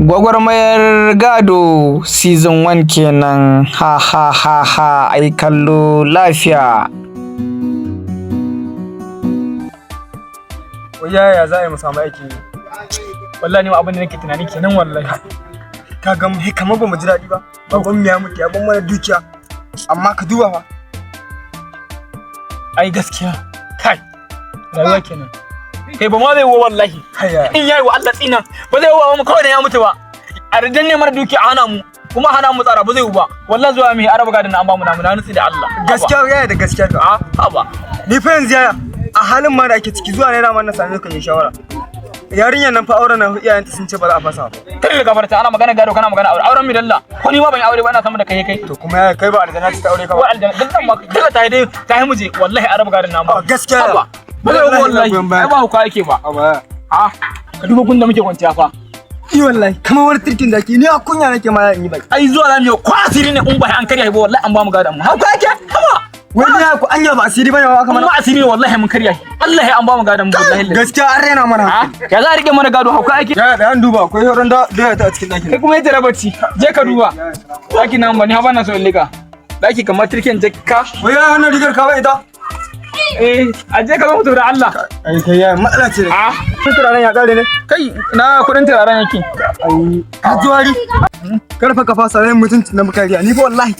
Gwagwarmayar gado season 1 kenan, ha ha ha ha, ai kallo lafiya. Wai yaya za a yi mu samu aiki ne? Wallahi ni ma abin da nake tunani kenan wallahi. Ka ga mu kamar ba mu ji daɗi ba. Baban mu ya mutu ya ban mana dukiya. Amma ka duba fa. Ai gaskiya. Kai. Rayuwa kenan. Kai ba ma zai wo wallahi. In yayi wa Allah tsina ba zai wo mu kawai da ya mutu ba. A ridan ne mara dukiya a hana mu kuma hana mu tsara ba zai yi ba. Wallahi zuwa mu araba gadin an ba mu namu na nutsi da Allah. Gaskiya yaya da gaskiya ka. A haba. Ni fa yanzu yaya a halin ma da ake ciki zuwa ne na na same ka yi shawara. Yarinyar nan fa auren nan iyayenta sun ce ba za a fasa ba. Kai da gafarta ana magana gado kana magana aure auren mi dalla. Ko ni ma ban yi aure ba ina sama da kai kai. To kuma yaya kai ba aljanna ta aure ka Ko ba. aljanna duk ma duk ta yi dai ta yi muje wallahi araba gadin nan ba. A gaskiya. Haba. Ba zai yi wallahi. Ai ba hauka yake ba. A baya. A ka duba gunda muke kwanciya fa. I wallahi kamar wani turkin da ke ni a kunya nake ma in yi baki. Ai zuwa zamu yi ko asiri ne in ba an karya ba wallahi an ba mu gadon mu. Hauka yake? Haba. Wai ni ku anya ba asiri bane ba aka mana. Amma asiri ne wallahi mun karya shi. Allah ya an ba mu gadon mu wallahi. Gaskiya an raina mana. Ha? Ya za a rike mana gado hauka ake? Yaya da an duba akwai horon da doya ta a cikin ɗakin. Kai kuma ya jira bacci. Je ka duba. Daki nan ba ni ha bana so in lika. Daki kamar turken jakka. Wai yaya wannan rigar ka ba ita? Eh, a je ka zo mutu da Allah. Ai kai yaya matsala ce da. Ah, Kudin turaren ya kare ne? Kai na kudin turaren yake. Ai ka ji wari. Karfa ka fasa ran mutunci na mukariya ni fa wallahi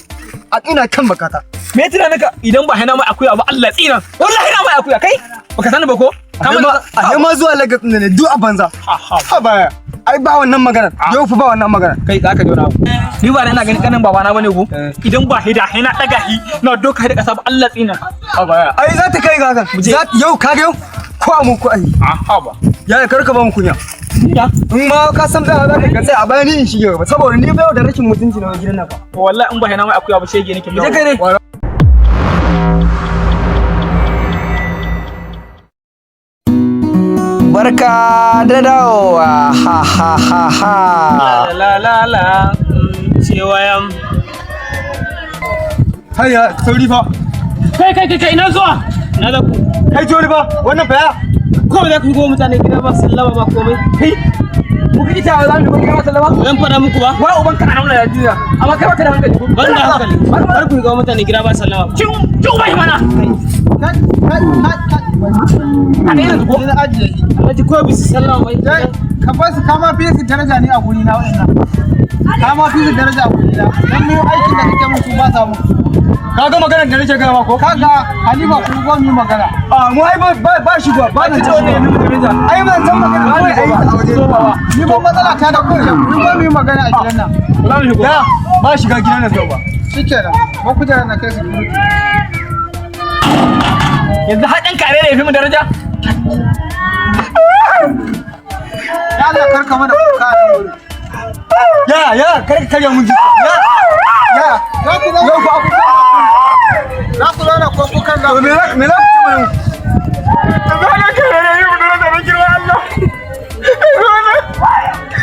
a ina kan bakata. Me tunanin ka idan ba hina mai akuya ba Allah tsina. Wallahi hina mai akuya kai. Baka sani ba ko? A ma zuwa Lagos ɗin ne duk a banza. Ha baya. Ai ba wannan magana. Yau fa ba wannan magana. Kai za ka ji wani abu. Ni ba ina ganin kanin babana bane ko? Idan ba hida hina daga hi na doka da kasa ba Allah tsina. Ha baya. Ai za ta kai ga hakan. Yau ka ga yau ko a mu ko ai. Ah ba. Yaya kar ka ba mu kunya. Ya. In ma ka san tsaya za ka tsaya a baya ni in shige gaba saboda ni ba yau da rashin mutunci na gidan nan fa. Wallahi in ba hina mai akuya ba shege nake. Mu je kai ne. Barka da dawowa, ha ha ha ha. La la la cewa Hayya sauri fa. kai kai kai kai ina zuwa na za ku Kai jori fa wannan fa ya. ko za ku shigo mutane gida ba sallama ba komai. Kai. Mu kike cewa za mu shigo gida ba sallama? Zan faɗa muku ba. Wai uban ka a nan Najeriya. Amma kai baka da hankali. Ban da hankali. Kar ku shigo mutane gida ba sallama. Cin cin bai mana. A ne yanzu ko? Alhaji ko bisu sallama bai. Ka ba su kama fi su daraja ne a guri na wa'annan. Kama fi su daraja a guri na. Dan mu aikin da kake musu ba sa mu. Ka ga maganar da nake gaya ma ko? Kaga Halima ku ba mu magana. A mu ai ba ba shi ba ba nan ce. Ai ban san magana kawai ai a waje. Ni ba matsala ta da ku ku ba mu magana a gidan nan. Za mu shigo. Ya ba shiga gidan nan yau ba. Shikenan. Ba ku jira na kai su. Yanzu har ɗan kare da ya fi mu daraja. Ya Allah kar ka mana kuka a nan wurin. Ya ya kar ka karya mun jiki. Ya ya Za ku zauna yau fa za ku zauna ko kukan za to ku. me za ku ci mana? Yanzu har ɗan kare da ya fi mu daraja don girman Allah.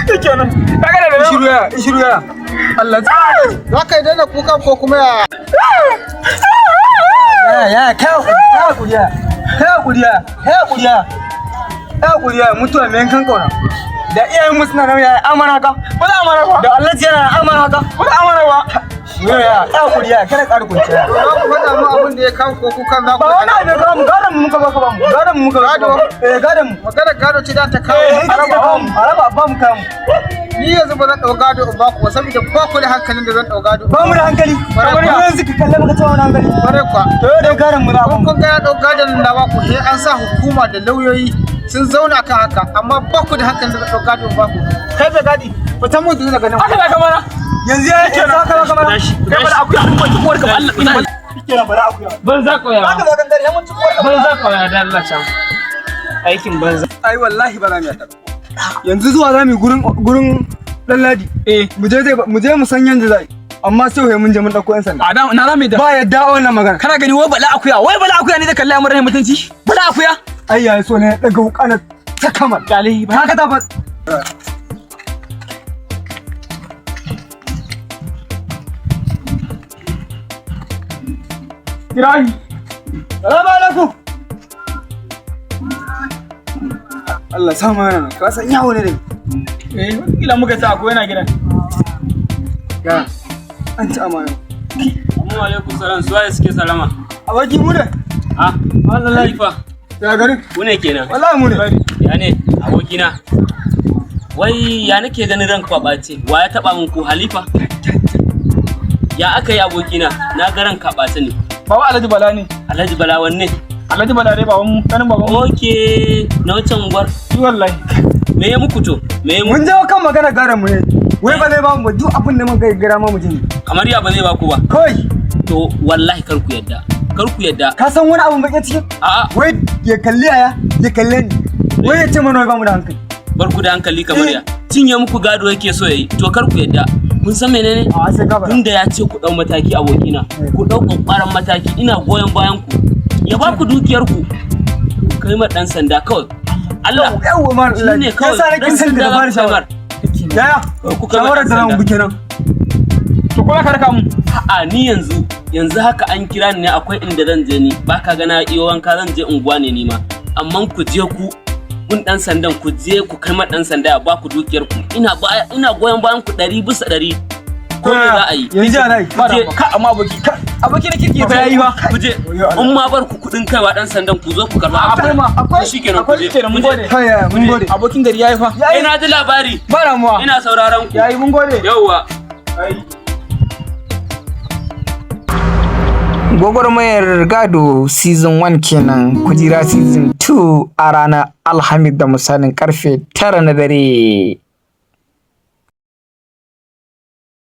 Shikenan. Kaga da Shiru ya shiru ya. Allah Za ka yi daina kukan ko kuma ya. ya ya kai hakuri ya. Kai hakuri ya. Kai hakuri ya. Kai hakuri ya mutuwa mai yankan kauna. Da iyayen mu suna nan ya amana haka. Ba za a mana ba. Da Allah yana amana haka. Ba za a mana ba. Ya ya kai hakuri ya kada ƙara kunciya. Za ku faɗa mu abin da ya kawo ko kukan za ku. Ba wani abu ya kawo mu gadon mu muka ba ka ba mu gadon mu muka ba Gado? eh gadon mu Magana gado ce da ta kawo. eh ita ce ta kawo mu araba ba mu kawo mu Ni yanzu ba zan ɗau gado in ba ku ba saboda ba ku da hankalin da zan ɗau gado. ba mu da hankali Kwarai mu kuwa. yanzu ka kalle muka cewa wani hankali Kwarai kuwa. to yau dai gadon mu za a ba Kun mu kun ga ya ɗau gadon na ba ku sai an sa hukuma da lauyoyi sun zauna kan haka amma ba ku da hankalin da zan ɗau gado in ba ku. Kai bai gadi fitan mu daga nan. Haka za ka mana. yanzu ya yake za ka maka mana Kai bada akuya mun ci uwarka ba Allah tsina. kenan bara akuya Banza koya. haka za ka dare mun ci uwarka Banza koya da Allah can. Aikin banza. ai wallahi ba za mu yarda yanzu zuwa za mu yi gurin gurin dan ladi Eh. mu je zai mu je mu san yanda zai amma sai mun je mun dauko yan sanda A da na za mu yi da. ba yadda a wannan magana Kana gani wai bala akuya wai bala akuya ne da kalli amurin rahin mutunci. Bala akuya. ai ya so ne daga wuka na ta kamar Kyale ba. haka ta fa Kirahi. Salamu alaikum. Allah sa mana nan, ka san yawo ne dai. Eh, kila muka sa ko yana gidan. Ya. An ci amana. Amma alaikum salam, su waye suke salama? Aboki mu ne. Ah, Wallahi. Khalifa, Ya garin. ku ne kenan. Wallahi mu ne. Ya ne, abokina. Wai ya nake ganin ranka a ɓace, wa ya taɓa min ku Halifa? Ya aka yi abokina, na ga ranka a ɓace ne. Baba Alhaji Bala ne. Alhaji Bala wanne? Alhaji Bala dai baban mu, kanin baban mu. Oke, na wancan unguwar. Shi wallahi. Me ya muku to? Me ya muku? Mun jawo kan magana garan mu ne. Wai ba zai ba mu ba duk abin da muka gara ma mu je. Kamar ya ba zai ba ku ba. Kawai To wallahi kar ku yadda. Kar ku yadda. ka san wani abun bakin ciki? A'a, Wai ya kalli yaya, ya kalle ni. Wai ya ce mana wai ba mu da hankali. bar ku da hankali kamar ya. Cinye muku gado yake so yayi. To kar ku yadda. Kun san menene? A sai ka faɗa. Tunda ya ce ku ɗau mataki abokina, ku ɗau ƙwaƙwaran mataki ina goyon bayan ku. Ya ba ku dukiyar ku. Ku kai ma ɗan sanda kawai. Allah Yawwa ma shi ne kawai Yasa nake ɗan son sanda ka za fara ku kai mar. shawara. Yaya, Ku kai ma shawarar ɗan da zamu sanda. bi kenan. To ko ka raka mu. A'a ni yanzu yanzu haka an kira ni ne akwai inda zan je ni ba ka gana iyo wanka zan je unguwa ne ni ma amma ku je ku kun dan sandan ku je ku kai ma dan sanda ya ba ku dukiyar ku ina ba ina goyon bayan ku 100% ko me za a yi Yanzu ya nayi. Ba da ka amma aboki. Ka aboki na kirki fa yayi ba. ku je in ma bar ku kudin kaiwa dan sandan ku zo ku karba Akwai ma Akwai shikenan ku akwai je kenan mun gode. Kai yaya, mun gode. Abokin gari yayi fa. ina ji labari Ba damuwa. ina sauraron ku Yayi mun gode. yauwa Gwagwarmayar gado season 1 kenan kujira season 2 a ranar Alhamis da misalin karfe 9 na dare.